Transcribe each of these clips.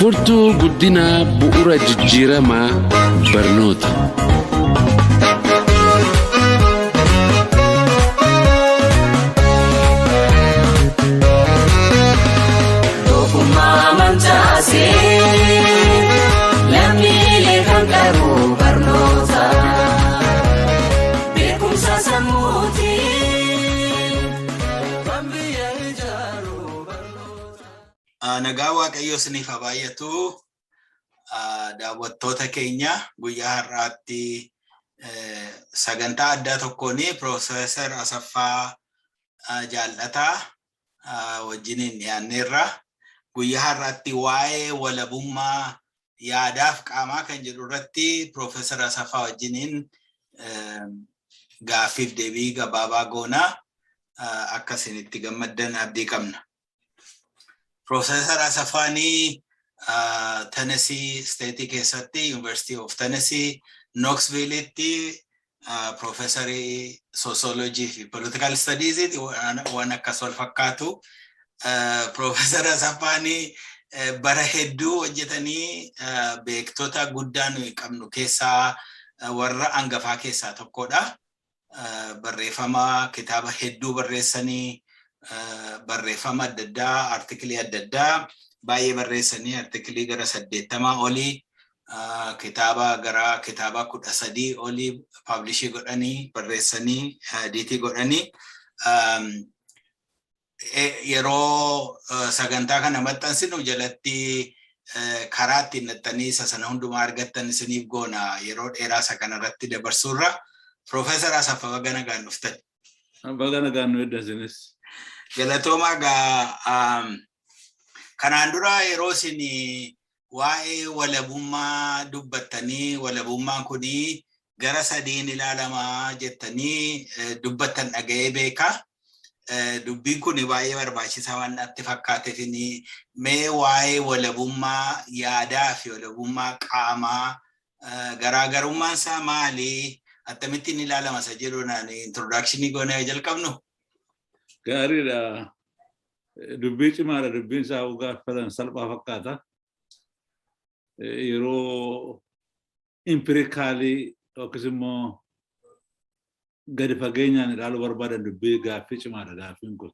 Furtuu guddinaa bu'uura jijjiiramaa barnoota. Tokkummaa mancaasee lammiilee kan qabu barnoota. Beekumsa sammuutiin kan biyya ijaaru barnoota. Nagaa Waaqayyoo isiniif haa baay'atu. Daawwattoota keenya, guyyaa har'aatti sagantaa addaa tokkoon Piroofeesar Asaffaa Jaallataa wajjiniin dhiyaanneerra. Guyyaa har'aatti waa'ee walabummaa yaadaaf qaamaa kan jedhu irratti Piroofeesar Asaffaa wajjiniin gaaffiif deebii gabaabaa goonaa, akka isin itti gammaddan abdii qabna. Piroofeesar Asaffaan Tennessee State keessatti, University of Tennessee Knoxvilletti piroofeesarii sociology fi political studies, waan akkas wal fakkaatu. Piroofeesar Asaffaan bara hedduu hojjetanii beektota guddaa nuyi qabnu keessaa warra hangafaa keessaa tokkodha. Barreeffama kitaaba hedduu barreessanii, barreeffama adda addaa, artikilii adda addaa baay'ee barreessanii, artikilii gara 80 olii, kitaaba gara kitaaba 13 olii publish godhanii, barreessanii, edit godhanii. Yeroo sagantaa kana maxxansinu jalatti karaa ittiin naxxanii isa sana hundumaa argattan isiniif goona, yeroo dheeraa isa kanarratti dabarsuurra. Piroofeesar Asaffaa, baga nagaan dhuftan. Baga nagaan nu edda isinis. Galatoomaa. Gaa kanaan dura yeroo isin waa'ee walabummaa dubbattanii, walabummaan kunii gara sadiin ilaalamaa jettanii dubbattan dhaga'ee beeka. Dubbiin kun baay'ee barbaachisaa waan natti fakkaateef, mee waa'ee walabummaa yaadaa fi walabummaa qaamaa garaagarummaan isaa maali? Akkamittiin ilaalama isa jedhu naan introduction goonee jalqabnu. Gaariidha. Dubbii cimaadha. Dubbiin isaa gaafatan salphaa fakkaata. Yeroo empirically yookiis immoo gadi fageenyaan ilaaluu barbaadan dubbii gaaffii cimaadha gaaffiin kun.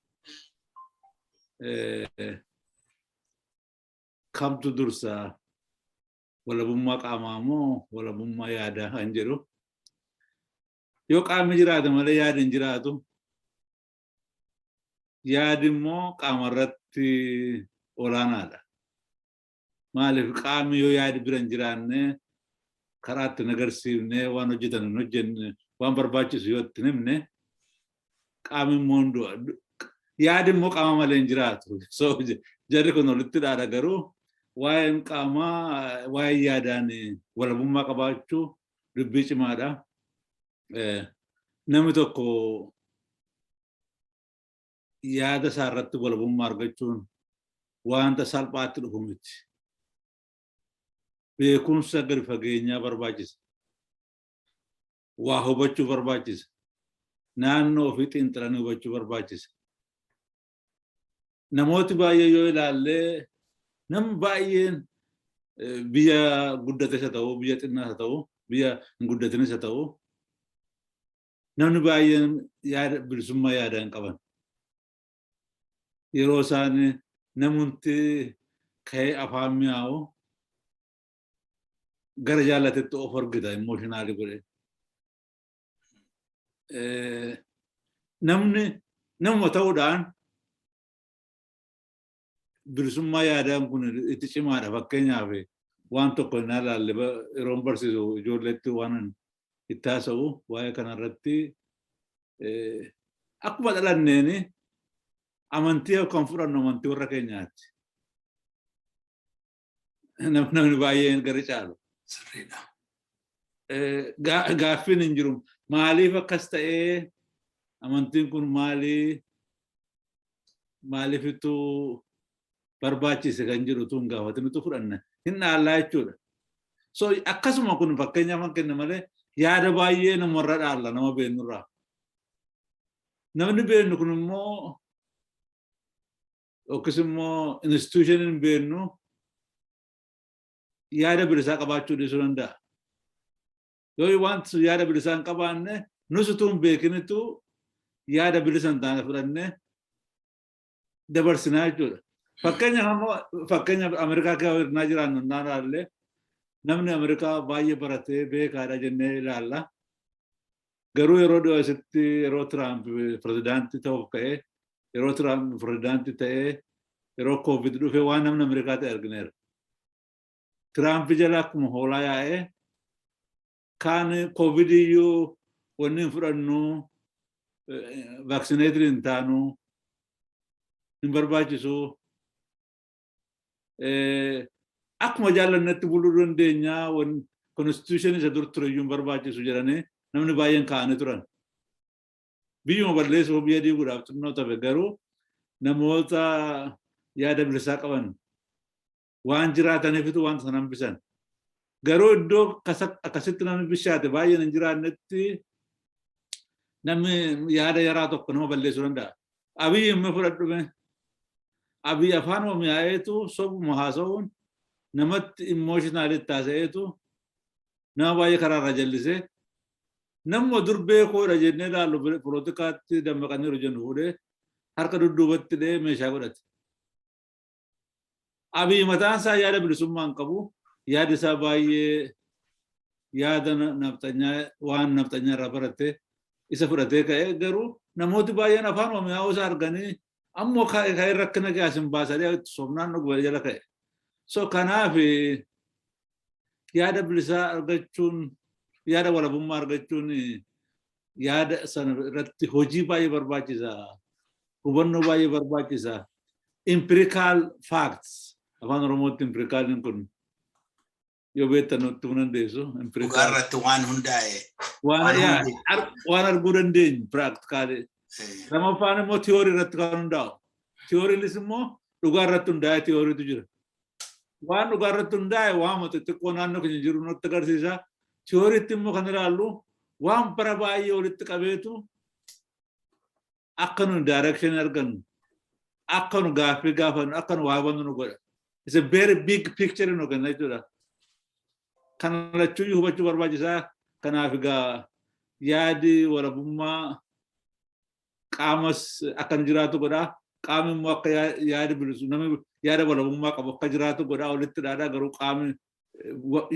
Kamtu dursa, walabummaa qaamaa moo walabummaa yaadaa kan jedhu. Yoo qaamni jiraate malee yaadi hin jiraatu. Yaadi immoo qaama irratti olaanaadha. Maaliif? Qaamni yoo yaadi bira hin jiraanne, karaa itti hin agarsiifne, waan hojjetan hin hojjenne, waan barbaachisu yoo itti hin himne, qaamni immoo hin du'a. Yaadi immoo qaama malee hin jiraatu. So jarri kun walitti dhaadha, garuu waa'een qaamaa, waa'een yaadaan walabummaa qabaachuu dubbii cimaadha. Namni tokko yaada isaa irratti walabummaa argachuun wanta salphaatti dhufu miti. Beekumsa gadi fageenyaa barbaachisa. Waa hubachuu barbaachisa. Naannoo ofii xiinxalanii hubachuu barbaachisa. Namooti baay'ee yoo ilaallee, namni baay'een biyya guddates haa ta'u, biyya xinnaas haa ta'u, biyya hin guddatinis haa ta'u, namni baay'een yaada bilisummaa yaadaa hin qaban. Yeroo isaan namoonni ka'ee afaan mi'aawu gara jaallatetti of argita, emotional godhe. Namni namuma ta'uudhaan bilisummaa yaadaan kun itti cimaadha. Fakkeenyaaf, waan tokko hin ilaalle, yeroon barsiisu ijoolleetti waan itti haasa'u waa'ee kanarratti, akkuma dhalanneeni amantii kan fudhannu amantii warra keenyaati. Namni baay'een gara caalu. Sirriidha. Gaaffiin hin jiru. Maaliif akkas ta'ee? Amantiin kun maalii? Maaliifittuu barbaachise kan jedhu tun gaafatanitu fudhanna. Hin dhaallaa jechuudha. So akkasuma kun fakkeenyaaf kan kenne malee, yaada baay'ee namarra dhaalla, nama beennurraa. Namni beennu kun immoo yookiis immoo institutioniin beennu Yaada bilisaa qabaachuu dhiisuu danda'a. Yoo wanti sun yaada bilisaa hin qabaanne, nus utuu hin beekinitu yaada bilisa hin taane fudhannee dabarsinaa jechuudha. Fakkeenyaaf ammoo, fakkeenyaaf Ameerikaa keessa hirnaa jiraannu naan ilaalle, namni Ameerikaa baay'ee baratee beekaadha jennee ilaalla. Garuu yeroo dhiyoo asitti, yeroo Tiraamp pirezidaantii ta'uuf ka'ee, yeroo Tiraamp pirezidaantii ta'ee, yeroo Koovid dhufee waan namni Ameerikaa ta'e argineera. Tiraamp jala akkuma hoolaa yaa'ee, kaan Koovid iyyuu wanni hin fudhannu, vaccinated hin taanu, hin barbaachisu. Akkuma jaallannetti buluu dandeenya, constitution isa dur ture iyyuu hin barbaachisu jedhanii namni baay'een kaa'anii turan. Biyyuma balleessuuf, biyya diiguudhaaf xinnoo tafe. Garuu namoota yaada bilisaa qaban waan jiraataniifitu wanta sana hambisan. Garuu iddoo akkasitti namni bishaate baay'een hin jiraannetti, namni yaada yaraa tokko nama balleessuu danda'a. Abiyyi immoo fudhadhume. Abiyyi afaan mi'aayeetu sobuma haasa'uun namatti emotional taasa'eetu nama baay'ee karaarra jallisee, namuma dur beekoodha jennee ilaallu, poolotikaatti dammaqaniiru jennu fuudhee harka dudduubatti dhee meeshaa godhate. Abiyyi mataan isaa yaada bilisummaa hin qabu. Yaada isaa baay'ee yaada nafxanyaa, waan nafxanyaa irraa barate isa fudhatee ka'ee, garuu namooti baay'een afaan mi'aawuu isaa arganii ammoo ka'ee rakkina keessa hin baasanii sobnaan dhuguma jala ka'e. So kanaaf yaada bilisaa argachuun, yaada walabummaa argachuun, yaada sana irratti hojii baay'ee barbaachisa. Hubannoo baay'ee barbaachisa. Empirical facts, afaan Oromootti empiricaliin kun yoo beektan nutti himuu dandeessu. Dhugaa irratti waan hundaa'e. Waan arguu dandeenyu, practically. Lamaffaan immoo tiyoorii irratti kan hundaa'u. Tiyooriinis immoo dhugaa irratti hundaa'e tiyooriitu jira. Waan dhugaa irratti hundaa'e waan xixiqqoo naannoo keenya jiru nutti agarsiisa. Tiyooriitti immoo kan ilaallu waan bara baay'ee walitti qabeetu akka nu direction argannu, akka nu gaaffii gaafannu, akka nu waa hubannu nu godha. It's a very big picture nu kenna jechuudha. Kana lachuu hubachuu barbaachisaa. Kanaaf egaa yaadi walabummaa qaamas akka nu jiraatu godha. Qaamni immoo akka yaadi bilisu, namni yaada walabummaa qabu akka jiraatu godha, walitti dhaadha. Garuu qaamni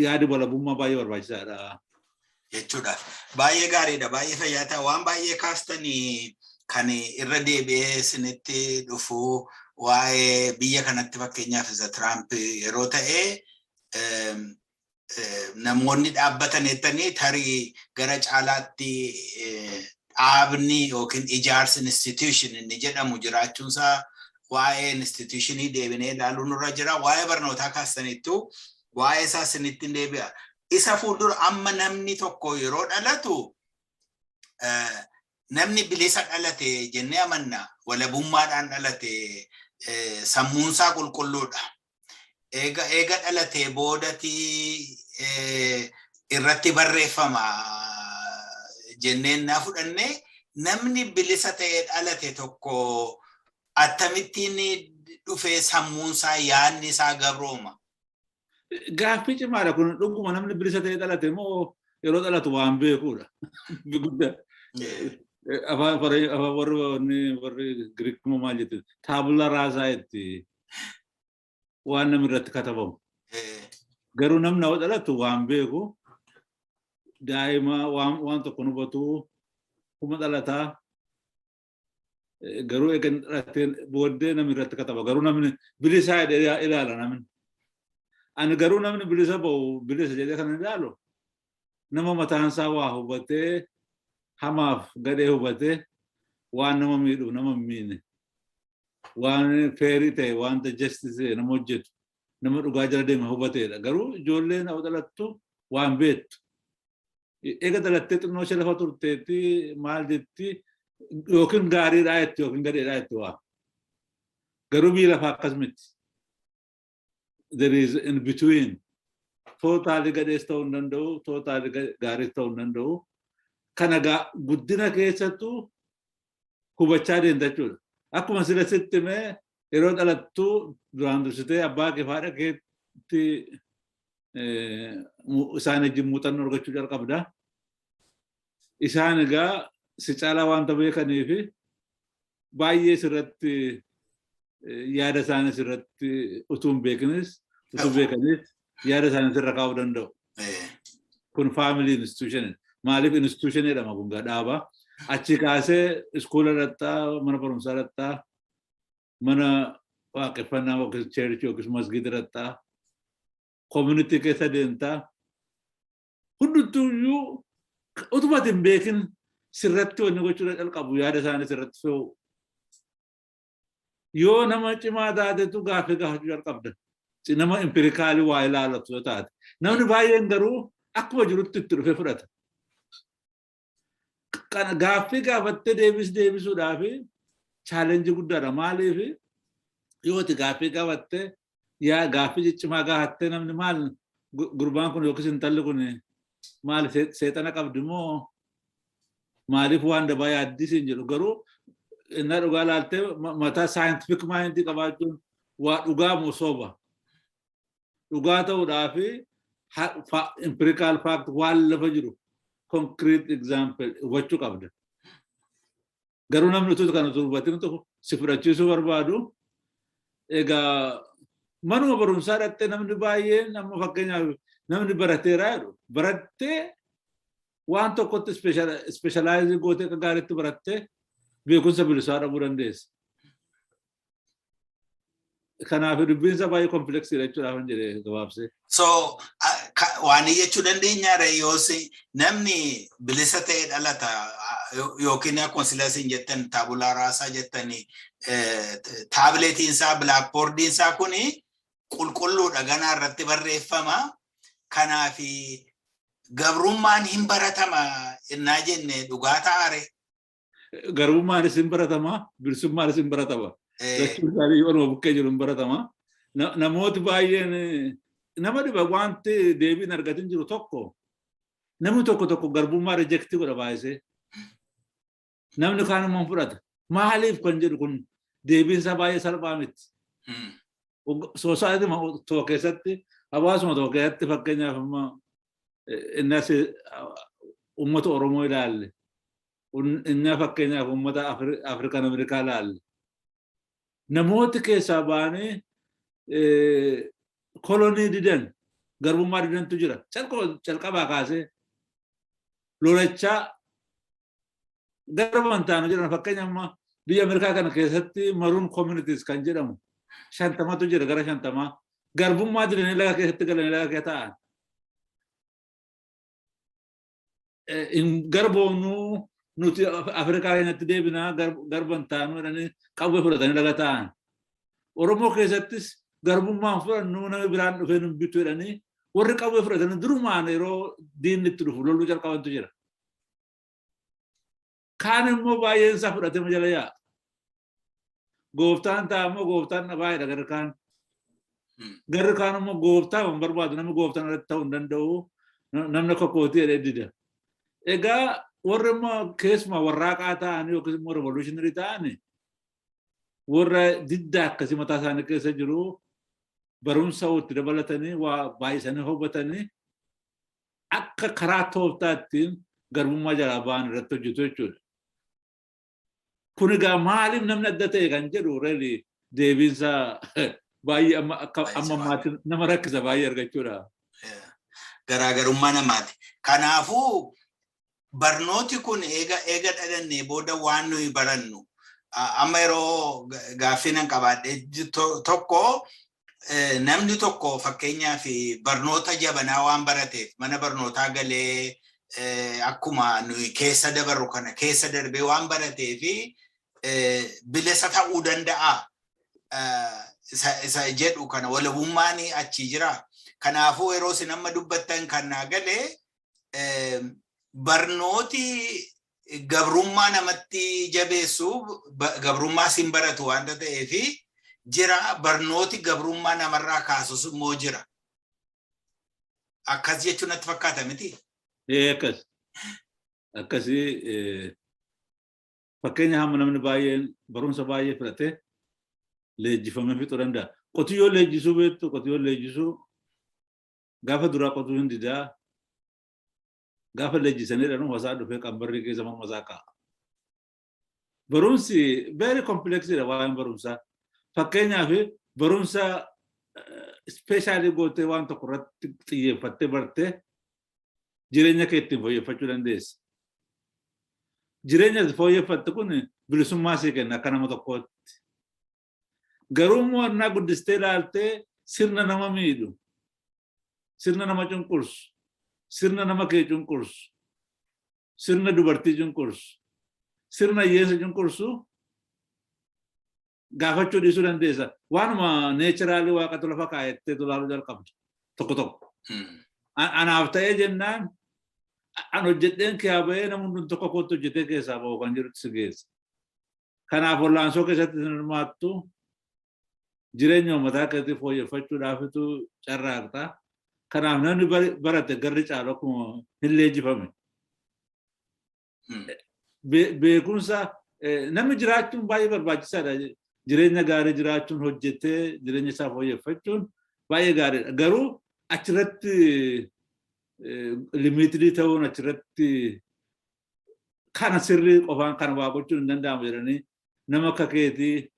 yaadi walabummaa baay'ee barbaachisaadha. Jechuudha. Baay'ee gaariidha. Baay'ee fayyaa ta'a. Waan baay'ee kaastanii kan irra deebi'ee isinitti dhufu, waa'ee biyya kanatti fakkeenyaaf isa Tiraamp yeroo ta'e namoonni dhaabbatan jettanii, tarii gara caalaatti dhaabni yookiin ijaarsi institution inni jedhamu jiraachuunsaa, waa'ee institutionii deebinee ilaaluu nurra jira. Waa'ee barnootaa kaastaniittu, waa'ee isaa isinitti hin deebi'a. Isa fuuldura amma namni tokko yeroo dhalatu namni bilisa dhalate jennee amanna. Walabummaadhaan dhalate, sammuunsaa qulqulluudha. Eega dhalatee boodati irratti barreeffama jenneen naa fudhanne, namni bilisa ta'ee dhalate tokko akkamittiin dhufee sammuunsaa, yaadni isaa gabrooma? Gaaffii cimaadha kun. Dhuguma namni bilisa ta'ee dhalate moo yeroo dhalatu waan beekuudha? Guddaa. Afaan warri Giriik immoo maal jetti? Tabula rasa itti waan namni irratti katabamu. Garuu namni yoo dhalatu waan beeku, daa'ima waan tokko hubatu kuma dhalataa. Garuu eega dhalateen booddee namni irratti kataba. Garuu namni bilisaa jedhee ilaala namni. Ani garuu namni bilisa ba'u, bilisa jedhee kan ilaalu, nama mataansaa waa hubatee, hamaaf gadhee hubatee, waan nama miidhuuf nama hin miine, waan fair ta'e, wanta justice nama hojjetu, nama dhugaa jala deeme hubateedha. Garuu ijoolleen yoo dhalattu waan beektu. Eega dhalattee xinnoo ishee lafa turteetti maal jetti? Yookiin gaariidhaa jetti yookiin gadheedhaa jetti waa. Garuu biyya lafaa akkas miti. There is in between. Totally gadhees ta'uu hin danda'u, totally gaariis ta'uu hin danda'u. Kana guddina keessattuu hubachaa deemta jechuudha. Akkuma sila sitti himee, yeroo dhalattu duraan dursitee abbaa kee fi haadha keetti Isaan wajjin muuxannoo argachuu jalqabda. Isaan egaa si caalaa wanta beekanii fi baay'ee sirratti yaada isaanii sirratti utuu hin beekinis, utuu beekanis, yaada isaanii sirra kaa'uu danda'u. Kun family institution. Maaliif institution jedhama kun dhaaba. Achi kaasee school dhaqxaa, mana barumsaa dhaqxaa, mana waaqeffannaa yookiis church yookiis masgiida dhaqxaa, community keessa deemtaa. Hunduttuuyyuu utuma ati hin beekin sirratti wanni gochuu jalqabu, yaada isaanii sirratti fe'u. Yoo nama cimaa taatetu gaaffii gaafachuu jalqabda. Nama empirical waa ilaalatu yoo taate. Namni baay'een garuu akkuma jirutti itti dhufee fudhata. Gaaffii gaafattee deebisuudhaaf challenge guddaadha. Maaliif, yoo ati gaaffii gaafattee, yaa gaaffii ciccimaa gaafattee, namni maal gurbaan kun yookiis intalli kun maal seexana qabdi moo maaliif waan dabaa yaaddisiin jedhu. Garuu inni dhugaa laaltee mataa scientific mind qabaachuun waa dhugaa moo soba, dhugaa ta'uudhaaf empirical fact, waan lafa jiru, concrete example hubachuu qabda. Garuu namni utuu kana utuu hubatin tokko si fudhachiisuu barbaadu. Egaa manuma barumsaa dhattee namni baay'een, amma fakkeenyaaf namni barateeraa jedhu, barattee waan tokkotti specialize gootee akka gaariitti barattee beekumsa bilisaa dhabuu dandeessa. Kanaaf dubbiinsa baay'ee complex iidha jechuudhaaf hin jedhee gabaabsee. So waan jechuu dandeenyaadha, yoos namni bilisa ta'e dhalata yookiin akkuma silasiin jettan tabula rasa jettanii, tablet iin isaa, blackboard iin isaa kuni qulqulluudha, ganaa irratti barreeffama. Kanaaf gabrummaan hin baratama innaa jenne dhugaa ta'are. Garbummaanis hin baratama, bilisummaanis hin baratama. Jechuun isaanii waluma bukkee jiru hin baratama. Namooti baay'een nama dhiba, wanti deebiin argatin jiru tokko, namni tokko tokko garbummaa reject godha baay'isee. Namni kaan immoo fudhata. Maaliif kan jedhu kun deebiin isaa baay'ee salphaa miti. Society tokko keessatti, hawaasuma tokko keessatti, fakkeenyaaf amma innas uummata Oromoo ilaalle, inni fakkeenyaaf uummata Afrikaan Ameerikaa ilaalle. Namooti keessaa ba'anii kolonii didan, garbummaa didantu jira. Calqabaa kaasee lolachaa garba taanu jedhan. Fakkeenya amma biyya Ameerikaa kana keessatti Maroon communities kan jedhamu 50tu jira, gara 50. Garbummaa didanii laga keessatti galanii laga keessa taa'an. Hin garboomnuu nuti, Afrikaa keenyatti deebinaa, garban taanu jedhanii qawwee fudhatanii laga taa'an. Oromoo keessattis garbummaan fudhannu, namni biraan dhufee nu bitu jedhanii warri qawwee fudhatanii durumaan yeroo diinni itti dhufu loluu jalqabantu jira. Kaan immoo baay'een isaa fudhatee jala yaa'a. Gooftaan ta'a immoo gooftaan dhabaayedha garri kaan. Garri kaan immoo gooftaa hin barbaadu, namni gooftaan irratti ta'uu hin danda'u, namni akka kootii jedhee dida. Egaa warri immoo keessumaa warraaqaa ta'anii yookiis immoo revolutionary ta'anii, warra diddaa akkasii mataa isaanii keessa jiru, barumsa itti dabalatanii waa baay'isanii hubatanii akka karaa tooftaa ittiin garbummaa jalaa ba'an irratti hojjetu jechuudha. Kun egaa maaliif namni adda ta'e kan jedhu really deebiinsa baay'ee amma akka amma ammaatti nama rakkisa baay'ee argachuudha. Garaagarummaa namaati. Kanaafuu barnooti kun eega dhalannee booda waan nuyi barannu, amma yeroo gaaffii nan qabaadhee tokko, namni tokko fakkeenyaaf barnoota jabanaa waan barateef, mana barnootaa galee akkuma nuyi keessa dabarru kana keessa darbee waan barateef bilisa ta'uu danda'a isa jedhu kana, walabummaan achi jira. Kanaafuu yeroo isin amma dubbattan kan naa galee, barnooti gabrummaa namatti jabeessu, gabrummaa sin baratu waanta ta'eefi jira, barnooti gabrummaa namarraa kaasus immoo jira. Akkas jechuun natti fakkaata miti? Ee, akkas. Akkasii. Fakkeenya hamma namni baay'een barumsa baay'ee fudhatee leenjifamee fixuu danda'a. Qotiyyoo leenjisuu beektu, qotiyyoo leenjisuu Gaafa duraa qotuu hin didaa. Gaafa leenjisanii dhanuu masaa dhufee qambarrii keessa morma isaa kaa'a. Barumsi very complex dha waa'een barumsaa. Fakkeenyaaf, barumsa special gootee waan tokko irratti xiyyeeffattee bartee jireenya kee ittiin fooyyeffachuu dandeessa. Jireenya fooyyeffatte kun bilisummaa sii kenna akka nama tokkootti. Garuu immoo innaa guddistee ilaaltee sirna nama miidhu, sirna nama cunqursu, sirna nama kee cunqursu, sirna dubartii cunqursu, sirna hiyyeessa cunqursu gaafachuu dhiisuu dandeessa. Waanuma natural waaqatu lafa kaayettee ilaaluu jalqabda tokko tokko. Anaaf ta'ee jennaan an hojjedheen kiyaa bahee namni hundum tokko kootti hojjetee keessaa bahu kan jirutti si geessa. Kanaaf wallaansoo keessatti hin hirmaattu, jireenya uummataa keessatti fooyyeffachuudhaafitu carraaqxa. Kanaaf namni barate garri caalu akkuma hin leenjifame. Beekumsa namni jiraachuun baay'ee barbaachisaadha. Jireenya gaarii jiraachuun, hojjetee jireenya isaa fooyyeffachuun baay'ee gaariidha. Garuu achirratti limited ta'uun, achirratti kana sirrii qofaan kana waa gochuun hin danda'amu jedhanii nama akka keetii,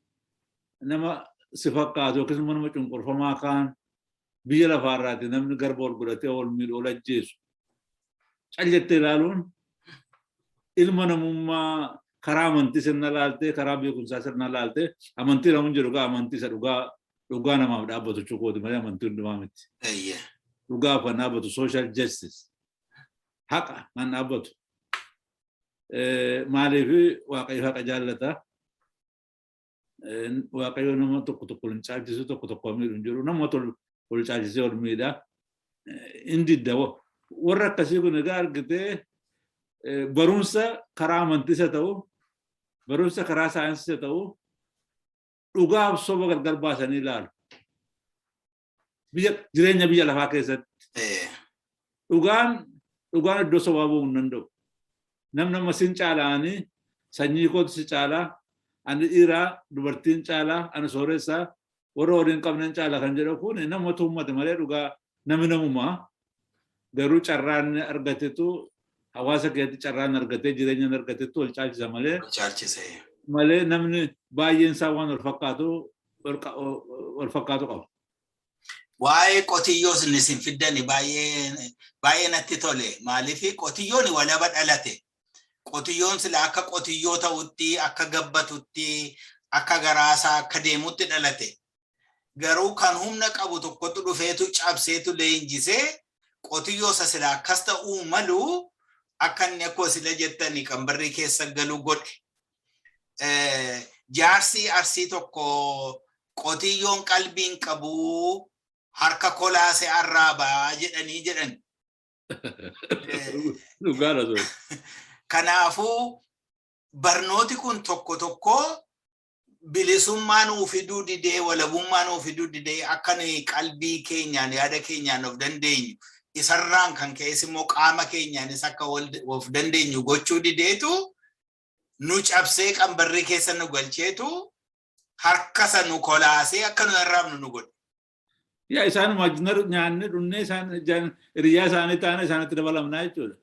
nama si fakkaatu yookiis immoo nama cunqurfamaa kaan biyya lafaarraati namni garba ol godhatee ol miidhu, ol ajjeesu callettee ilaaluun ilma namummaa karaa amantii sirna laaltee, karaa beekumsaa sirna laaltee, amantii namuun jedhu gaa amantii isa dhugaa dhugaa namaaf dhaabbatu chukooti malee amantii hundumaa miti. Dhugaaf kan dhaabbatu, social justice, haqa kan dhaabbatu. Maaliif? Waaqayyo haqa jaallata. Waaqayyo nama tokko tokko hin caalchisu, tokko tokko miidhu hin jiru. Nama ol caalchisee ol miidha. Hin didda. Warra akkasii kun egaa argitee barumsa karaa amantiis haa ta'u, barumsa karaa saayinsiis haa ta'u, dhugaaf soba gargar baasanii ilaalu. Biyya jireenya biyya lafaa keessatti. Dhugaan iddoo sobaa bu'uu hin danda'u. Namni amma sin caalaanii, sanyii kootu si caalaa, ani dhiiraa dubartiin caalaa, ani sooressaa warra horii hin qabne caalaa kan jedhu kun nama tuummate malee dhugaa namni namumaa. Garuu carraan argatetu, hawaasa keessatti carraan argatee jireenya argatetu wal caalchisa malee Caalchise. malee namni baay'een isaa waan wal fakkaatu wal fakkaatu qaba. Waa'ee qotiyyoo isin fiddani baay'ee baay'ee natti tole. Maaliif? Qotiyyoon walaba dhalate. Qotiyyoon sila akka qotiyyoo ta'utti, akka gabbatutti, akka garaasaa akka deemutti dhalate. Garuu kan humna qabu tokkotu dhufeetu cabseetu leenjisee qotiyyoo isa sila akkas ta'uu malu akka inni akkuma sila jettani qambarrii keessa galu godhe. Jaarsi Arsii tokko "Qotiyyoon qalbiin qabu, harka kolaase arraabaa" jedhanii jedhan. Dhugaadha sun. Kanaafuu barnooti kun tokko tokko bilisummaa nuu fiduu didee, walabummaa nuu fiduu didee, akka nuyi qalbii keenyaan, yaada keenyaan of dandeenyu, isarraan kan ka'es immoo qaama keenyaanis akka of dandeenyu gochuu dideetu nu cabsee qambarrii keessa nu galcheetu harkasa nu kolaasee akka nu arraabnu nu godhe. Yaa, isaanuma nyaanni dhunnee isaan hiriyaa isaanii taane isaanitti dabalamnaa jechuudha.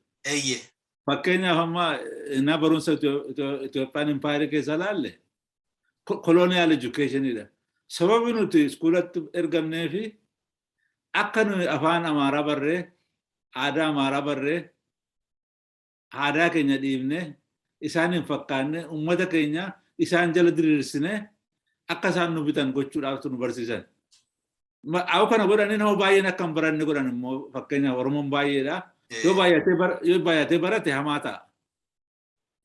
Fakkeenyaaf, amma innaa barumsa Itoophiyaan empire keessa laalle, colonial educationidha. Sababi nuti iskuulatti ergamnee fi akka nuyi afaan Amaaraa barree, aadaa Amaaraa barree, aadaa keenya dhiibnee isaan hin fakkaanne, uummata keenya isaan jala diriirsine akka isaan nu bitan gochuudhaaf nu barsiisan. Haa, kana godhanii nama baay'een akka hin baranne godhan immoo. Fakkeenyaaf, Oromoon baay'eedha. Yoo baay'atee barate hamaa ta'a.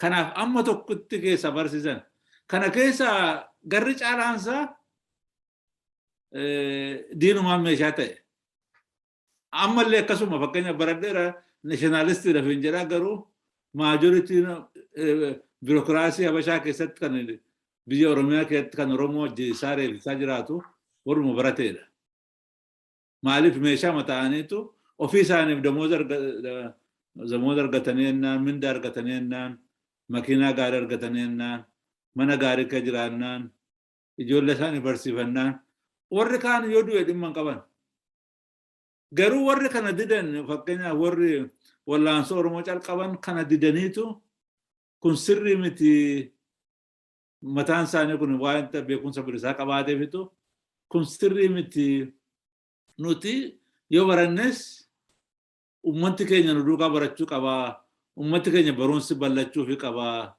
Kanaaf amma tokkotti keessa barsiisan. Kana keessa garri caalaansaa diinumaan meeshaa ta'e. Ammallee akkasuma, fakkeenyaaf, baradheera, nationalistiidha hin jedhaa, garuu majorityn bureaucracy Habashaa keessatti, kan biyya Oromiyaa keessatti kan Oromoo ajjeesaa reebisaa jiraatu warruma barateedha. Maaliif? Meeshaa mata'aniitu ofii isaaniif damooza argatanii jennaan, minda argatanii jennaan, makiinaa gaarii argatanii jennaan, mana gaarii akka jiraannaan, ijoollee isaanii barsiifannaan, warri kaan yoo du'e dhimma hin qaban. Garuu warri kana didan, fakkeenyaaf warri wallaansoo Oromoo calqaban kana didaniitu, kun sirrii miti, mataan isaanii kun waan beekumsa bilisaa qabaateefitu, kun sirrii miti, nuti yoo barannes ummati keenya nu duukaa barachuu qabaa, ummati keenya barumsi ballachuufi qabaa,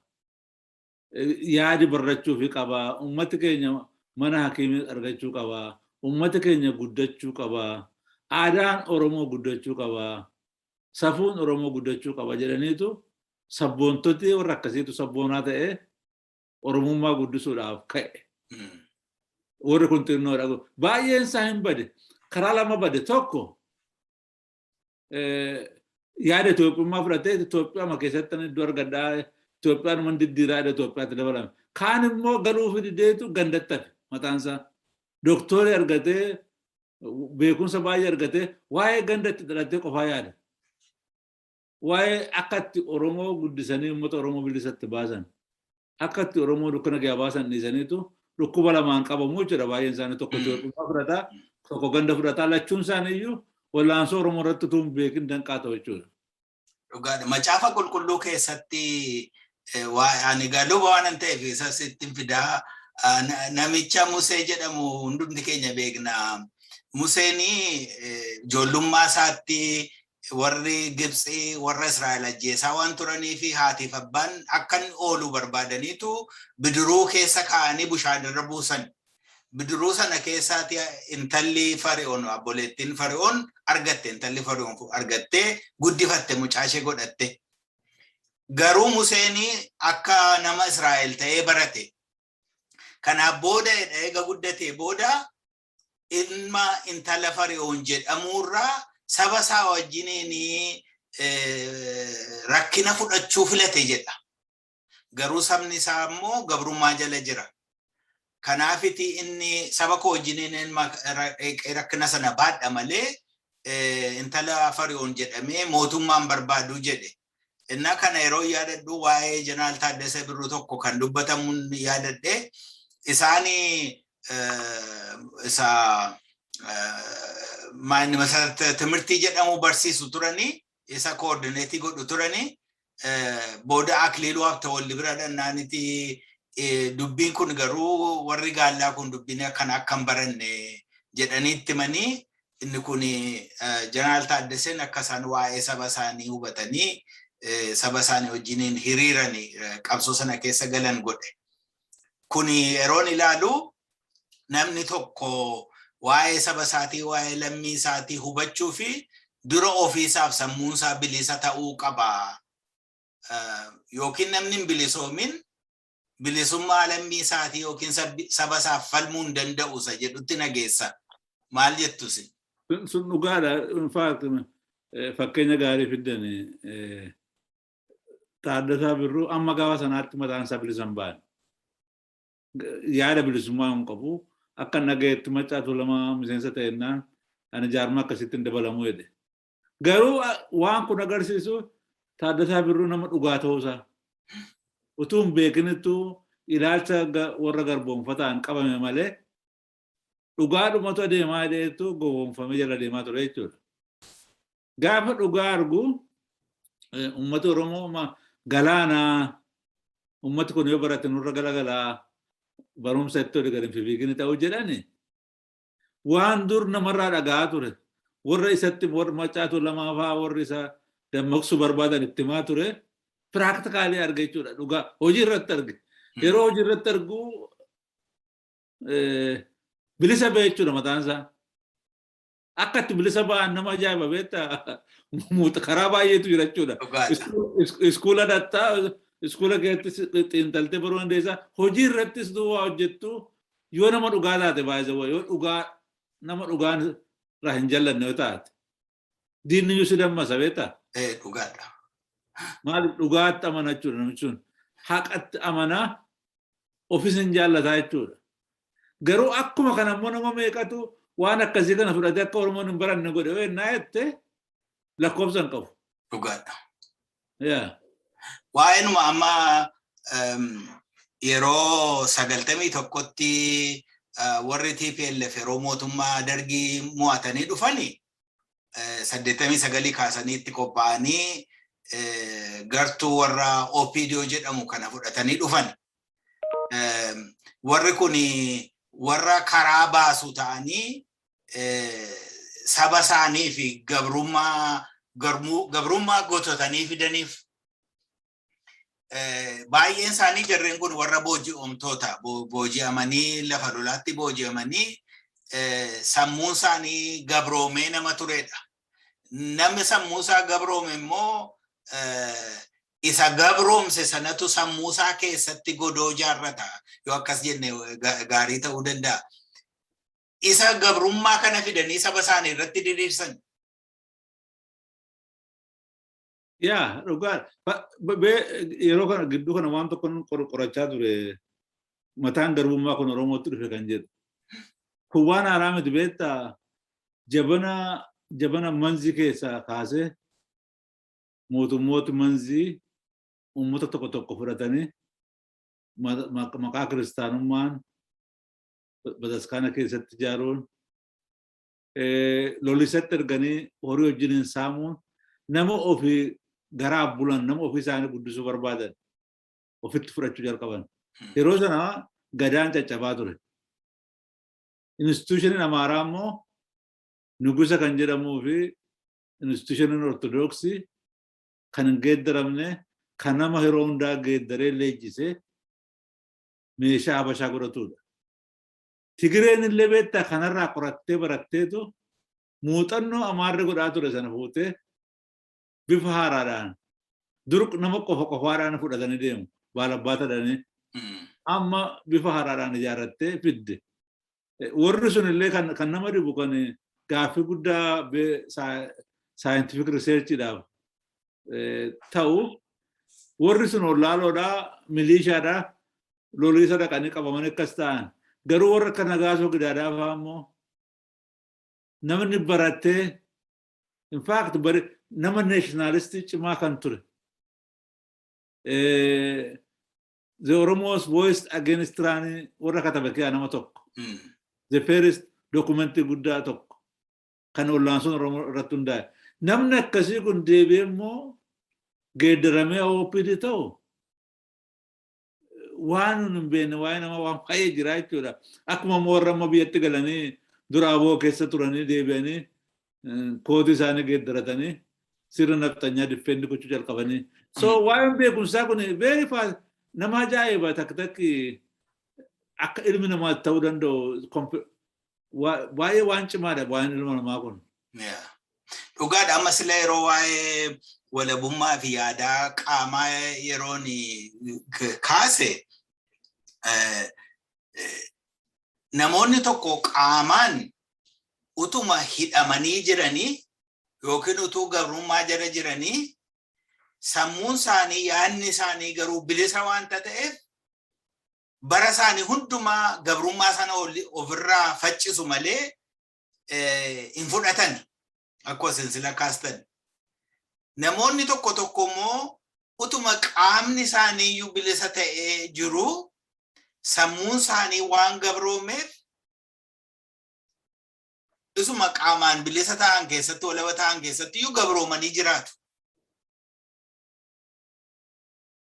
yaadi barrachuufi qabaa, ummati keenya mana hakiimii argachuu qabaa, ummati keenya guddachuu qabaa, aadaan Oromoo guddachuu qabaa, safuun Oromoo guddachuu qaba jedhaniitu, sabboontoti warra akkasiitu sabboonaa ta'ee Oromummaa guddisuudhaaf ka'e. Warri kun xinnoodha. Baay'een isaa hin bade. Karaa lama bade. Tokko, yaada Itoophiyummaa fudhatee Itoophiyaa keessatti iddoo argadhaa, Itoophiyaan man diddiiraa, Itoophiyaatti dabalame. Kaan immoo galuufi dideetu gandatti hafe mataan isaa. Dooktorii argatee, beekumsa baay'ee argatee, waa'ee gandatti dhalatee qofaa yaada. Waa'ee akka itti Oromoo guddisanii uummata Oromoo bilisatti baasan, akka itti Oromoo dukkana ga'aa baasan dhiisaniitu dhukkuba lamaan qabamu jechuudha baay'een isaanii. Tokko Itoophiyaa fudhataa, tokko ganda fudhataa, lachuun isaanii iyyuu wallaansoo Oromoo irratti utuu hin beekin danqaa ta'u jechuudha. Dhugaadha. Macaafa Qulqulluu keessatti ani luba waan ta'eef isas ittiin fidaa, namicha Musee jedhamu hundumti keenya beekna. Museen ijoollummaa isaatti warri Gibxii warra Israa'el ajjeesaa waan turanii fi haatiif abbaan akka inni oolu barbaadaniitu bidiruu keessa kaa'anii bishaanirra buusan. Bidiruu sana keessaati intalli Fari'oon, obboleettiin Fari'oon argatte, intalli Fari'oon argattee guddifatte, mucaa ishee godhatte. Garuu Museen akka nama Israa'el ta'ee barate. Kanaaf booda eega guddatee booda ilma intala Fari'oon jedhamurraa saba isaa wajjiniin rakkina fudhachuu filate jedha. Garuu sabni isaa immoo gabrummaa jala jira. Kanaafiti inni saba koo wajjiniin rakkina sana baadha malee intala Fari'oon jedhamee mootummaan barbaadu jedhe. Innaa kana yeroo yaadadhu, waa'ee Jeneraal Taaddasee Birruu tokko kan dubbatamuun yaadadhe. Isaanii isa ትምህርት jedhamu barsiisu turanii, isa coordinate godhu turanii. Booda Akiliiluu Habtawalli bira dhannaaniti, dubbiin kun garuu warri gaallaa kun dubbiin akkana akka hin baranne jedhanii itti himanii, inni kun Jeneraal Taaddaseen akka isaan waa'ee saba isaanii hubatanii saba isaanii wajjiniin hiriiranii qabsoo sana keessa galan godhe. Kun yeroon ilaalu, namni tokko waa'ee saba isaatii, waa'ee lammii isaatii hubachuu fi dura ofiisaaf sammuunsaa bilisa ta'uu qaba. Yookiin namni hin bilisoomin bilisummaa lammii isaatii yookiin saba isaaf falmuu hin danda'u isa jedhutti nageessa. Maal jettusi? Sun dhugaadha. In fact, fakkeenya gaarii fiddan. Taaddasaa Birruu amma gaafa sanaatti mataan isaa bilisa hin baane. Yaada bilisummaa hin qabu. Akka nagayetti Maccaatu lama miseensa ta'ennaan, ani jaarmaa akkasitti hin dabalamuu jedhe. Garuu waan kun agarsiisu Taaddasaa Birruu nama dhugaa ta'uusaa. Utuu hin beekinittuu ilaalcha warra garboonfataan qabame malee, dhugaadhumatu adeemaa jedheetu gowwoomfamee jala deemaa ture jechuudha. Gaafa dhugaa argu, uummati Oromoo galaanaa, uummati kun yoo barate nurra galagalaa, barumsa itti olii gadi hin fiigini ta'uu jedhani, waan dur namarraa dhaga'aa ture, warra isatti warra Maccaatu lamaa fa'aa, warri isa dammaqsuu barbaadan itti himaa ture, practically arge jechuudha. Dhugaa hojii irratti arge. Yeroo hojii irratti argu bilisa ba'e jechuudha mataan isaa. Akka itti bilisa ba'an nama ajaa'iba, beektaa, karaa baay'eetu jira jechuudha. Iskuula dhattaa, iskuula keessatti xiinxaltee baruu dandeessaa. Hojii irrattis duwwaa hojjettu, yoo nama dhugaa taate, baay'ee yoo dhugaa nama dhugaan irraa hin jallanne yoo taate, diinni iyyuu si dammasa, beektaa. Dhugaadha. Maaliif? Dhugaatti amana jechuudha namichi sun. Haqatti amanaa, ofis hin jaallataa jechuudha. Garuu akkuma kana immoo nama meeqatu waan akkasii kana fudhatee akka Oromoon hin baranne godhe yoo ennaa jette, lakkoofsa hin qabu. Dhugaadha. Yaa. Waa'eenuma amma yeroo 91tti warri TPLF yeroo mootummaa Dargii mo'atanii dhufanii 89 kaasanii itti qophaa'anii gartuu warra OPDO jedhamu kana fudhatanii dhufan. Warri kun warra karaa baasu ta'anii saba isaanii fi gabrummaa gototanii fidaniif. Baay'een isaanii jarreen kun warra booji'amtoota, booji'amanii lafa lolaatti booji'amanii sammuun isaanii gabroomee nama turedha. Namni sammuu isaa gabroome immoo isa gabroomse sanatu sammuu isaa keessatti godoo ijaarrata. Yoo akkas jenne gaarii ta'uu danda'a. Isa gabrummaa kana fidanii saba isaanii irratti diriirsan. Yaa, dhugaa yeroo kana gidduu kana waan tokko qorachaa ture, mataan garbummaa kun Oromootti dhufe kan jedhu. Kun waan haaraa miti, beektaa? Jabana Manzii keessaa kaasee mootummooti Manzii uummata tokko tokko fudhatanii maqaa kiristaanummaan bataskaana keessatti ijaaruun, lolisatti erganii horii wajjiniin saamuun, nama ofii garaaf bulan, nama ofii isaanii guddisuu barbaadan ofitti fudhachuu jalqaban. Yeroo sana gadaan caccabaa ture. Institutioniin Amaaraa immoo Nugusa kan jedhamuu fi institutioniin Ortodoksii kan hin geeddaramne, kan nama yeroo hundaa geeddaree leenjisee meeshaa Habashaa godhatudha. Tigireen illee, beektaa, kanarraa qorattee baratteetu muuxannoo Amaarri godhaa ture sana fuutee bifa haaraadhaan, dur nama qofa qofaadhaan fudhatanii deemu baalabbaatadhanii, amma bifa haaraadhaan ijaarrattee fidde. Warri sun illee kan nama dhibu, kan gaaffii guddaa scientific researchiidhaaf ta'u, warri sun wallaaloodhaa, miliishaadhaa, loliisa dhaqanii qabamanii akkas ta'an. Garuu warra akka Nagaasoo Gidaadaa fa'aa immoo namni barattee, in fact nama nationalistii cimaa kan ture. The Oromos Voice Against Tyranny warra katabe keessaa nama tokko. The first documentii guddaa tokko kan ollaansoon Oromoo irratti hundaa'e. Namni akkasii kun deebi'ee immoo geeddaramee OPD ta'u waan nun hin beekne, waa'ee nama waan baay'ee jira jechuudha. Akkuma immoo warra amma biyyatti galanii dura aboo keessa turanii deebi'anii kootii isaanii geeddaratanii sirna nafxanyaa defend gochuu jalqabanii. So waa'een beekumsaa kun very fast, nama ajaa'iba. Takka takki akka ilmi namaa ta'uu danda'u baay'ee waan cimaadha waa'een ilma namaa kun. Dhugaadha, amma sila yeroo waa'ee walabummaa fi yaadaa qaamaa yeroon kaase, namoonni tokko qaamaan utuma hidhamanii jiranii yookiin utuu gabrummaa jala jiranii, sammuun isaanii, yaadni isaanii garuu bilisa waanta ta'eef, bara isaanii hundumaa gabrummaa sana ofirraa faccisu malee hin fudhatan akkuma silsila kaastan. Namoonni tokko tokko immoo utuma qaamni isaanii iyyuu bilisa ta'ee jiru, sammuun isaanii waan gabroomeef, isuma qaamaan bilisa ta'an keessatti, walaba ta'an keessatti iyyuu gabroomanii jiraatu.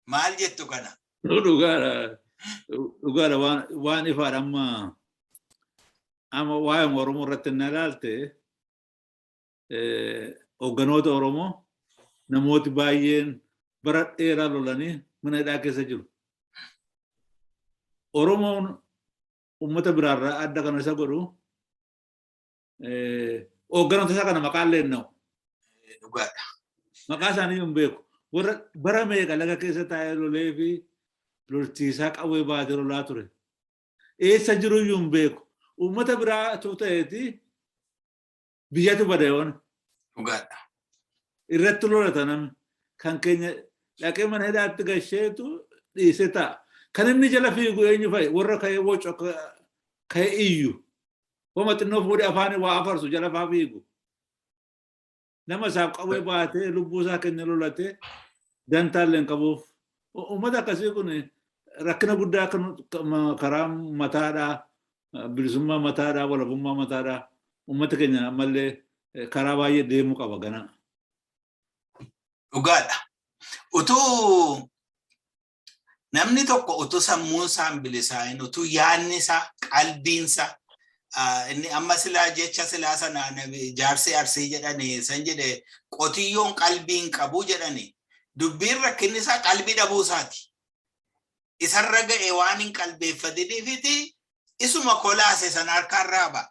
Maal jettu kana? Dhugaadha. Dhugaadha, waan ifaadha. Amma waa'ee Oromoo irratti inni ilaalte, hoogganoota Oromoo namooti baay'een bara dheeraa lolanii mana hidhaa keessa jiru. Oromoon uummata biraarraa adda kana isa godhu, hoogganoota isaa kana maqaan leenna'u. Dhugaadha. Maqaa isaanii hin beeku. Warra bara meeqa laga keessa taa'ee lolee fi lolchiisaa qawwee baatee lolaa ture. Eessa jiruyyuu hin beeku. Uummata biraa ta'eeti biyyatu bada yoona. Dhugaadha. Irratti lolata namni. Kan keenya dhaqee mana hidhaatti gasheetu dhiisee ta'a. Kan inni jala fiigu eenyu fa'i? Warra ka'ee wocu, ka'ee iyyu. Wama xinnoo fuudhee afaan waa afarsu jala faa fiigu. Nama isaaf qawwee baatee lubbuu isaa kennee lolatee dantaallee hin qabuuf. Uummata akkasii kun rakkina guddaa karaa mataadhaa, bilisummaa mataadhaa, walabummaa mataadhaa uummata keenya ammallee Karaa baay'ee deemuu qaba gana. Dhugaadha. Utuu namni tokko utuu sammuun isaa hin bilisaa'in, utuu yaadni isaa, qalbiin isaa, inni amma silaa jecha silaa sana jaarsi Arsii jedhani san jedhe, qotiyyoon qalbii hin qabu jedhani, dubbiin rakkinni isaa qalbii dhabuu isaati. Isarra ga'e waan hin qalbeeffatiniifiti isuma kolaase sana harkaan raaba.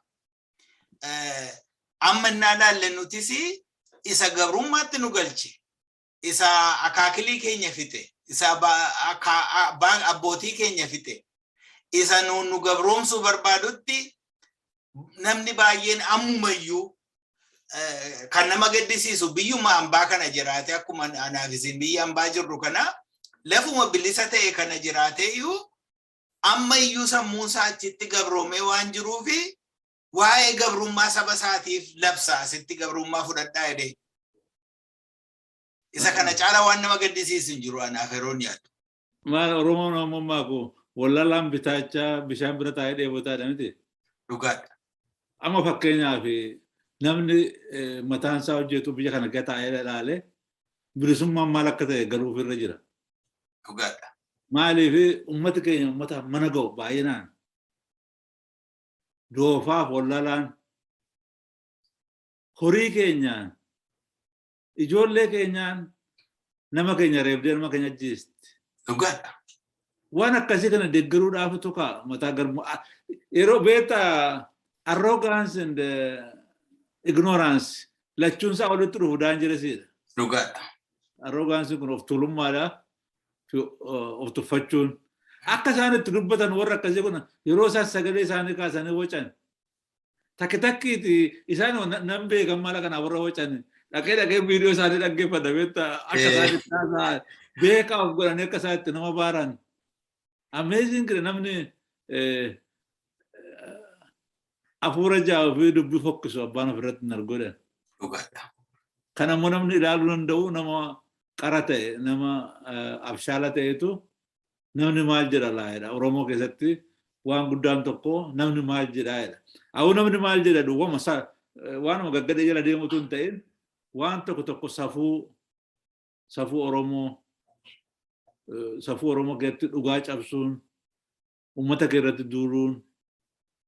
Amma innaa laalle nutis isa gabrummaatti nu galche, isa akaakilii keenya fixe, isa abbootii keenya fixe, isa nu gabroomsuu barbaadutti namni baay'een ammumayyuu, kan nama gaddisiisu, biyyuma hambaa kana jiraate, akkuma anaaf isin biyya hambaa jirru kana, lafuma bilisa ta'e kana jiraate iyyuu, amma iyyuu sammuun isaa achitti gabroomee waan jiruufi waa'ee gabrummaa saba isaatiif labsa, asitti gabrummaa fudhadhaa jedhee. Isa kana caala waan nama gaddisiisu hin jiru anaaf yeroon yaadu. Maal, Oromoon ammaa kun wallalaan bitaachaa bishaan bira taa'ee dheebotaadha miti. Dhugaadha. Amma fakkeenyaaf namni mataan isaa hojjetu biyya kana keessa taa'ee ilaalee bilisummaan maal akka ta'e galuuf irra jira. Dhugaadha. Maaliif, uummati keenya uummata mana ga'u baay'inaan doofaaf wallalaan horii keenyaan, ijoollee keenyaan nama keenya reebdee nama keenya ajjeesti. Dhugaadha. Waan akkasii kana deeggaruudhaaf tokko mataa garmu yeroo beektaa, arrogance and ignorance lachuun isaa walitti dhufu dangerousiidha. Dhugaadha. Arrogance kun of tuulummaadha, of tuffachuun. Akka isaan itti dubbatan, warra akkasii kun yeroo isaan sagalee isaanii kaasanii wacan. Takki takkiiti isaan nan beekan mala kana warra wacan dhaqee dhaqee viidiyoo isaanii dhaggeeffadha, beektaa, akka isaan itti haasa'an, beekaa of godhanii akka isaan itti nama baaran. Amazing, namni hafuura jaa'uu fi dubbii fokkisu abbaan ofirratti hin argodhan. Dhugaadha. Kan ammoo namni ilaaluu danda'u nama qara ta'e, nama abshaala ta'etu namni maal jedha laayedha. Oromoo keessatti waan guddaan tokko namni maal jedha jedha. Awuu, namni maal jedha duwwama waanuma gaggadhee jala deemutu hin ta'in, waan tokko tokko safuu Oromoo, safuu Oromoo keessatti dhugaa cabsuun, uummata kee irratti duuluun,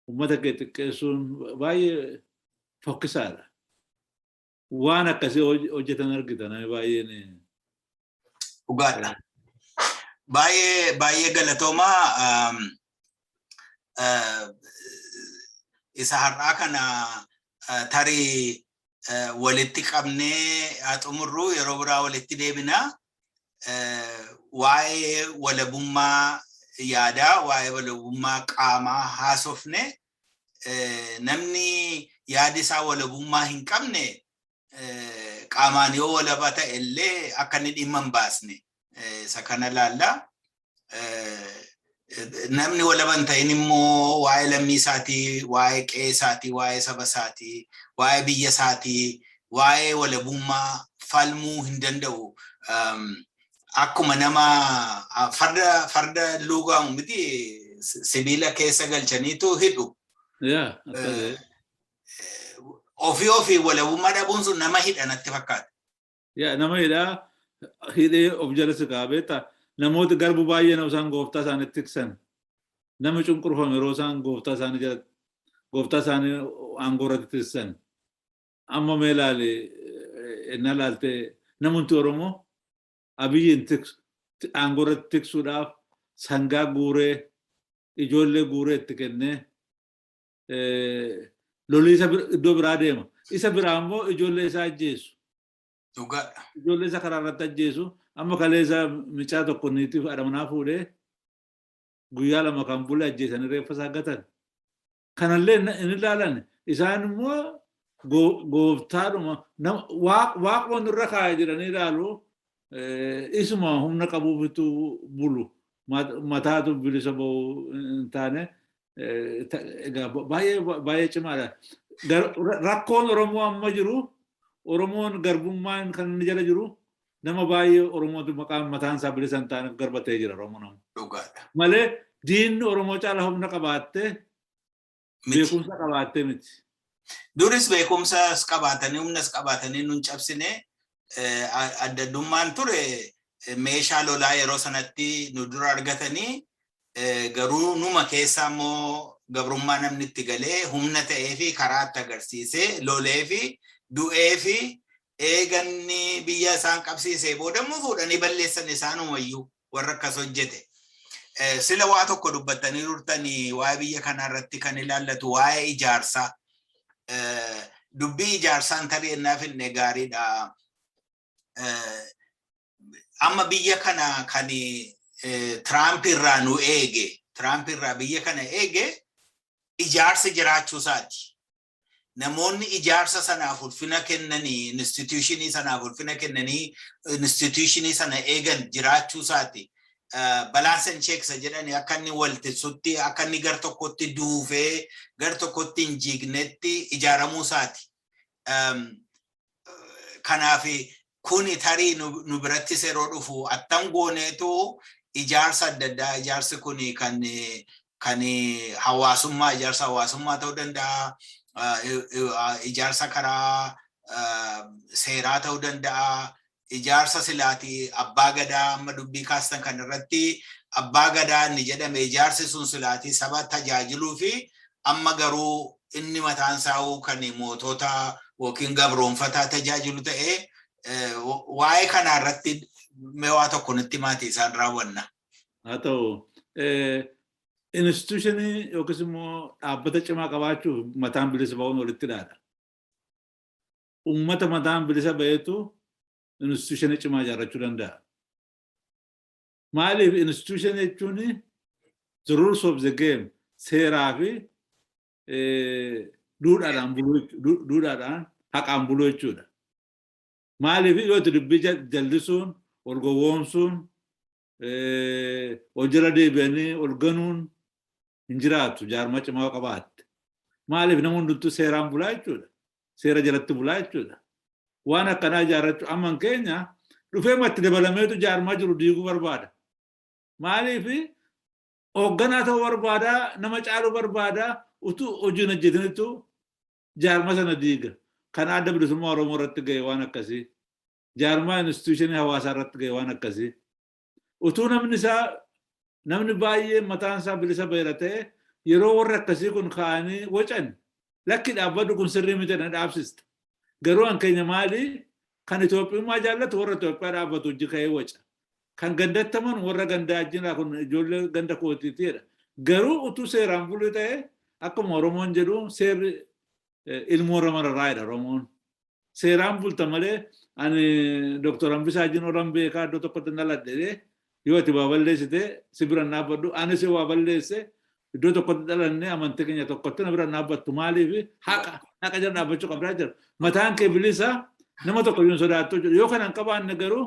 uummata kee xiqqeessuun baay'ee fokkisaadha. Waan akkasii hojjetan argita namni baay'een. Dhugaadha. Baay'ee baay'ee galatoomaa. Isa har'aa kana tarii walitti qabnee haa xumurru, yeroo biraa walitti deebinaa. Waa'ee walabummaa yaadaa, waa'ee walabummaa qaamaa haasofne. Namni yaadi isaa walabummaa hin qabne qaamaan yoo walaba ta'e illee akka inni dhimma hin baasne isa kana laalla. Namni walaba hin ta'in immoo waa'ee lammii isaatii, waa'ee qe'ee isaatii, waa'ee saba isaatii, waa'ee biyya isaatii, waa'ee walabummaa falmuu hin danda'u. Akkuma nama farda luugaamu miti, sibiila keessa galchaniitu hidhu. Ofii ofii walabummaa dhabuun sun nama hidha natti fakkaata. Yaa, nama hidhaa, hidhee of jala si ka'a, beektaa, namoota garbu baay'ee nama isaan gooftaa isaanii tiksan, nama cunqurfame yeroo isaan gooftaa isaanii jala, gooftaa isaanii aangoo irratti tiksan. Amma mee ilaali, innaa ilaalte namoonni Oromoo Abiyyiin aangoo irratti tiksuudhaaf sangaa guuree, ijoollee guuree itti kennee lolii isa iddoo biraa deema. Isa biraa immoo ijoollee isaa ajjeesu. Ijoollee isaa karaa irratti ajjeesu. Amma kaleessa mucaa tokko niitiif haadha manaa fuudhee guyyaa 2 kan bule ajjeesanii reeffa isaa gatan. Kanallee hin ilaalan. Isaan immoo gooftaadhuma waaquma nurra kaa'e jedhanii ilaalu. Isuma humna qabuufitu bulu. Mataatu bilisa ba'u hin taane, egaa baay'ee baay'ee cimaadha. Rakkoon Oromoo amma jiru, Oromoon garbummaan kan inni jala jiru, nama baay'ee Oromootu maqaan mataan isaa bilisa hin taaneef garba ta'ee jira Oromoo nama. Malee diinni Oromoo caala humna qabaattee Miti. Beekumsa qabaattee miti. Duris beekumsas qabaatanii humnas qabaatanii nun cabsine. Adda addummaan ture meeshaa lolaa yeroo sanatti nu dura argatanii, garuu numa keessa immoo gabrummaa namni itti galee humna ta'ee fi karaa itti agarsiisee lolee fi du'ee fi eeganni biyya isaan qabsiisee booda immoo fuudhanii balleessan isaanumayyuu warra akkas hojjete. Sila waa tokko dubbattanii turtanii, waa'ee biyya kanaa irratti kan ilaallatu, waa'ee ijaarsaa. Dubbii ijaarsaan tarii ennaa finne gaariidha. Amma biyya kana kan Tiraamp irraa nu eege, Tiraamp irraa biyya kana eege, ijaarsi jiraachuu isaati. Namoonni ijaarsa sanaaf ulfina kennanii, institution sanaaf ulfina kennanii, institution sana eegan jiraachuu isaati. Balance and checks jedhanii akka inni waltisutti, akka inni gar tokkotti duufee gar tokkotti hin jiignetti ijaaramuu isaati. Kanaaf kuni tarii nu birattis yeroo dhufu attam gooneetu ijaarsa adda addaa, ijaarsi kuni kan hawaasummaa, ijaarsa hawaasummaa ta'uu danda'a, ijaarsa karaa seeraa ta'uu danda'a, ijaarsa silaatii abbaa gadaa amma dubbii kaastan kan irratti, abbaa gadaa inni jedhame ijaarsi sun silaatii saba tajaajiluu fi amma garuu inni mataan isaa kan mootota yookiin gabroonfataa tajaajilu ta'ee, waa'ee kanaa irratti mee waa tokko nutti maatii isaan raawwanna. Haa ta'u, institution yookiis immoo dhaabbata cimaa qabaachuuf mataan bilisa ba'uun walitti dhaadha. Uummata mataan bilisa ba'eetu institution cimaa ijaarrachuu danda'a. Maaliif? Institution jechuun the rules of the game, seeraa fi duudhaadhaan buluu, duudhaadhaan haqaan buluu jechuudha. Maaliif? Yoo itti dubbii jallisuun, ol gowwoomsuun, ol jala deebi'anii ol ganuun hin jiraatu jaarmaa cimaa qabaatte. Maaliif? Nama hundumtuu seeraan bulaa jechuudha. Seera jalatti bulaa jechuudha. Waan akkanaa ijaarrachuu amman keenya dhufee matti dabalameetu jaarmaa jiru diiguu barbaada. Maaliif? Hoogganaa ta'uu barbaada, nama caaluu barbaada, utuu hojiin hojjetanitu jaarmaa sana diiga. Kan Adda Bilisummaa Oromoo irratti ga'e waan akkasii. Jaarmaa institution hawaasaa irratti ga'e waan akkasii. Utuu namni isaa, namni baay'een mataan isaa bilisa ba'eera ta'e, yeroo warri akkasii kun ka'anii wacan, "Lakki, dhaabbadhu, kun sirrii miti," na dhaabsista. Garuu an keenya maali? Kan Itoophiyummaa jaallatu warra Itoophiyaa dhaabbatu hojii ka'ee waca. Kan gandattaman warra gandaa wajjin, kun ijoollee ganda kootiitiidha. Garuu utuu seeraan bulu ta'e, akkuma Oromoon jedhu, seerri ilmoo warra mararraadha Oromoon. Seeraan bulta malee ani Dooktor Hambisaa wajjin oran beekaa, iddoo tokkotti dhaladhe, yoo ati waa balleessite si bira dhaabbadhu, anis yoo waa balleesse, iddoo tokkotti dhalanne, amantii keenya tokkotti na bira dhaabbattu. Maaliif? Haqa jala dhaabbachuu qabdaa jira. Mataan kee bilisa, nama tokko iyyuu hin sodaattu jechuudha. Yoo kana hin qabaanne garuu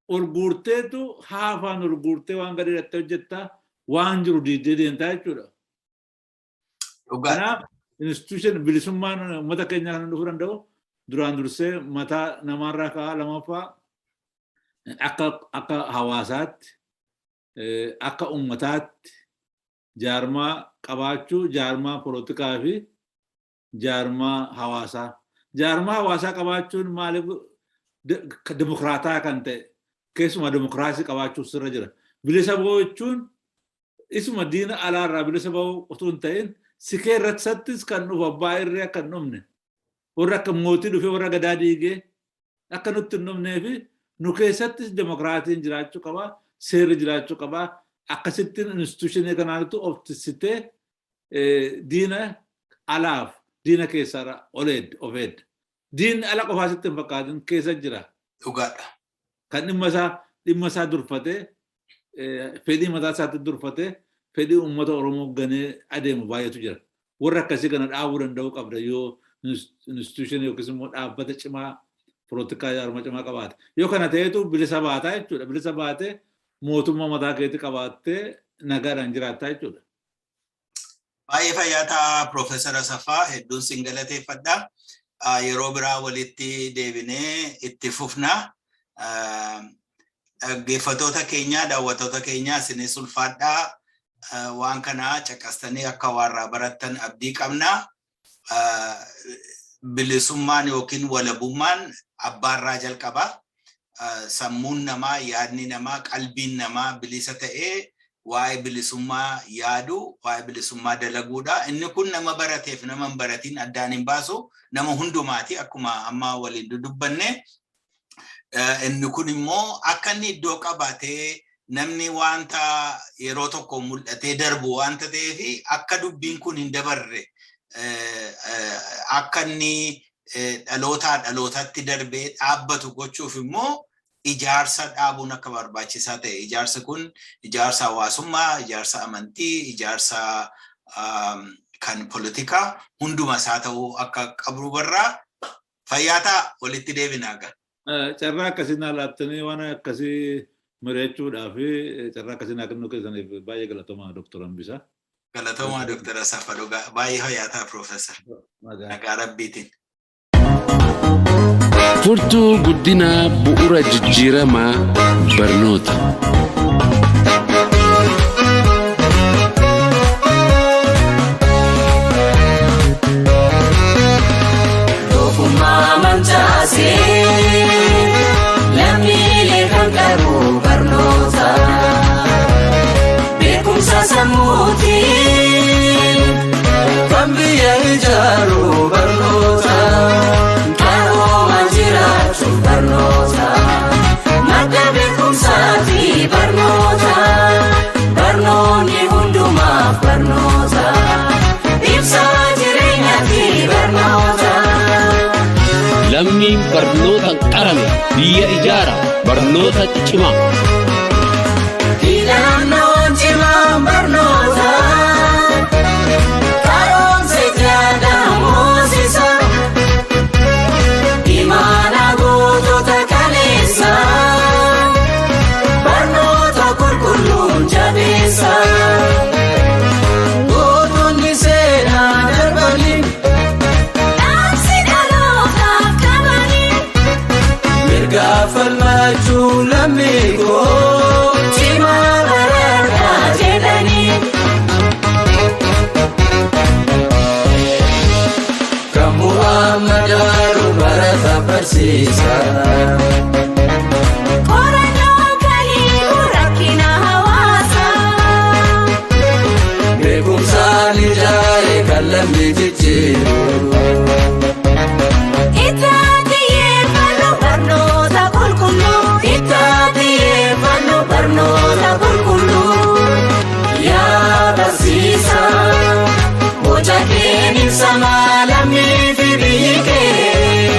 ol guurteetu haafaan ol guurtee waan gadi hidhattee hojjettaa, waan jiru diidee deemtaa jechuudha. Kanaaf institution bilisummaan uummata keenyaa kan dhufuu danda'u duraan dursee mataa namaarraa ka'a. Lamaffaa, akka hawaasaatti, akka uummataatti jaarmaa qabaachuu, jaarmaa polotikaa fi jaarmaa hawaasaa. Jaarmaa hawaasaa qabaachuun maaliif dimokiraataa kan ta'e, keessumaa dimokiraasii qabaachuu sirra jira. Bilisa ba'uu jechuun isuma diina alaarraa bilisa ba'uu utuu hin ta'in, sikee irrattis kan dhufu abbaa irree akka hin dhumne, warra akka mootii dhufee warra gadaa diigee akka nutti hin dhumnee fi nu keessattis dimokiraatiin jiraachuu qaba, seerri jiraachuu qaba. Akkasittiin institution kanaanitu of tissitee diina alaaf diina keessaa ol of eedda. Diinni ala qofaa sitti hin fakkaatin, keessa jira. Dhugaadha. Kan dhimma isaa durfatee, fedhii mataa isaatti durfatee, fedhii uummata Oromoo ganee adeemu baay'eetu jira. Warra akkasii kana dhaabuu danda'uu qabda yoo institution yookiis immoo dhaabbata cimaa polotikaa jaarmaa cimaa qabaate. Yoo kana ta'eetu bilisa baataa jechuudha. Bilisa baatee mootummaa mataa keetii qabaattee nagaadhaan jiraattaa jechuudha. Baay'ee fayyaa ta'a, Piroofeesar Asaffaa, hedduun sin galateeffadha. Yeroo biraa walitti deebinee itti fufna. Dhaggeeffattoota keenya, daawwattoota keenya, isinis ulfaadhaa. Waan kana caqastanii akka waarraa barattan abdii qabna. Bilisummaan yookiin walabummaan abbaarraa jalqaba. Sammuun namaa, yaadni namaa, qalbiin namaa bilisa ta'ee waa'ee bilisummaa yaadu, waa'ee bilisummaa dalaguudha. Inni kun nama barateef nama hin baratiin addaan hin baasu, nama hundumaati akkuma amma waliin dudubbanne. Inni kun immoo akka inni iddoo qabaatee namni wanta yeroo tokko mul'atee darbu wanta ta'eef, akka dubbiin kun hin dabarre, akka inni dhalootaa dhalootatti darbee dhaabbatu gochuuf immoo ijaarsa dhaabuun akka barbaachisaa ta'e. Ijaarsi kun ijaarsa hawaasummaa, ijaarsa amantii, ijaarsa kan poolitikaa hunduma isaa ta'uu akka qabu barraa. Fayyaa ta'a, walitti deebinaa gaa. Carraa akkasii naa laattanii waan akkasii mari'achuudhaaf carraa akkasii naa kennuu keessaniif baay'ee galatoomaa, Dooktor Hambisaa. Galatoomaa, Dooktar Asaffaa, dhugaa baay'ee fayyaa ta'a, Piroofeesar. Nagaa Rabbiitiin. Furtuu guddinaa bu'uura jijjiiramaa barnoota. Doofummaa mancaasee lammiilee kan qabu barnoota. Beekumsa sammuutiin kan biyya ijaaru barnoota. Qaroomaan jiraachuuf barnoota. Madda beekumsaati barnoota. Barnoonni hundumaaf barnoota. Ibsaa jireenyaati barnoota. Lammiin barnootaan qarame biyya ijaara, barnoota cimaa. Filannoon cimaan barnoota. Qaroomsa ijaadhaan moosisa. Imaana gootota kaleessa. Barnoota qulqulluun jabeessa. Gootonni seenaa darbanii Dhaamsi dhalootaaf qabanii. mirga falmachuu lammii koo. Cimaa baradhaa jedhanii. Kan bu'aa madaalu barata barsiisa. Qorannoo kan hiiku rakkina hawaasaa. Beekumsaan ijaare kan lammii jijjiiru. Itti xiyyeeffannu barnoota qulqulluu. Itti xiyyeeffannu barnoota qulqulluu. Yaa barsiisaa, boca keen ibsamaa lammii fi biyyi kee.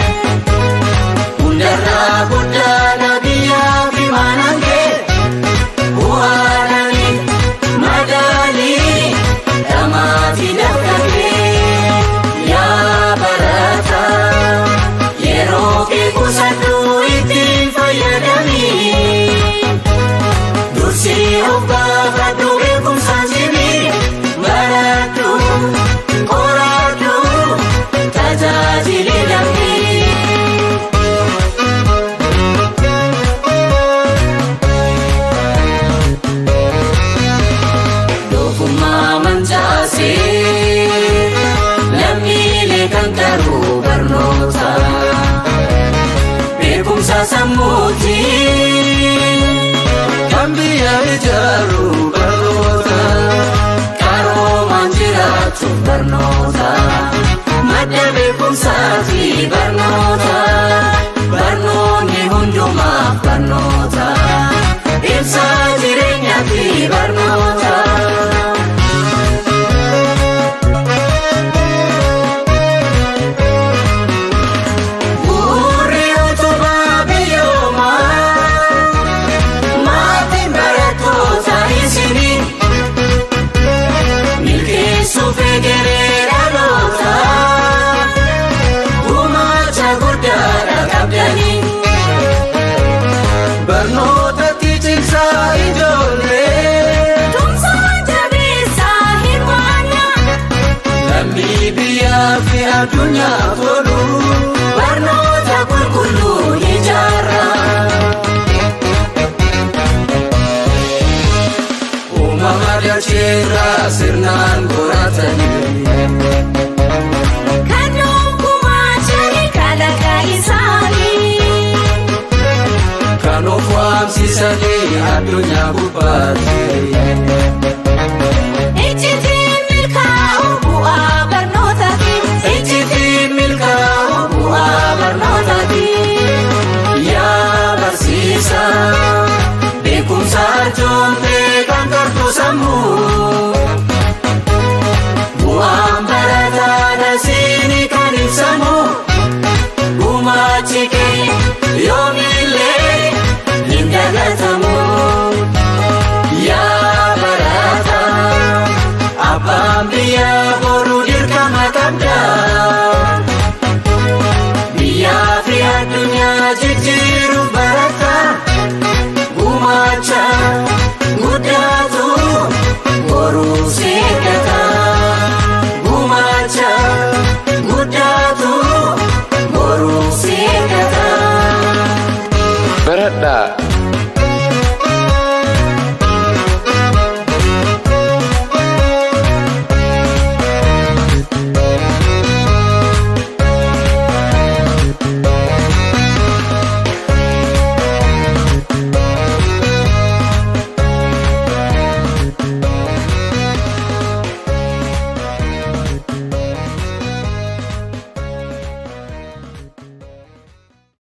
Hundarraa guddaadha biyyaa fi maanaan kee. Bu'aadhaan madaalii dhamaatii dafqatee. Yaa barataa, yeroo kee qusadhu, ittiin fayyadami. Dursii of gaafadhu, beekumsaan cimi. Baradhu, qoradhu, tajaajili lammii. Doofummaa mancaasee lammiilee kan qaru barnoota. Beekumsa sammuutiin Kan biyya ijaaru barnoota. Qaroomaan jiraachuuf barnoota. Madda beekumsaati barnoota. Barnoonni hundumaaf barnoota. Ibsaa jireenyaati barnoota. Bu'uurri utubaa biyyoomaa. Maatiin barattoota isinii. Milkeessuuf egeree dhaloota. Gumaacha guddaadha qabdanii. Barnootatti cimsaa ijoollee. Tumsaa jabeessaa hirmaannaa. Lammii biyyaa fi addunyaaf oolu. Barnoota qulqulluu ijaarraa. Uumama dacheerraa sirnaan qoratanii. Barsiisanii addunyaa gubbaatti. Icciitiin milkaa'u bu'aa barnootaati. Icciitiin milkaa'u bu'aa barnootaati. Yaa barsiisaa beekumsa arjoomtee kan qartu sammuu. Bu'aan barataa dasiini kan ibsamu. Gumaachi kee yoomillee hin dagatamu. Yaa barataa abbaan biyyaa boruu dirqama qabda. Biyyaa fi addunyaa jijjiiruuf barata. Gumaacha guddaatu boruu seeggata. Gumaacha guddaatu boruu seeggata. Baradhaa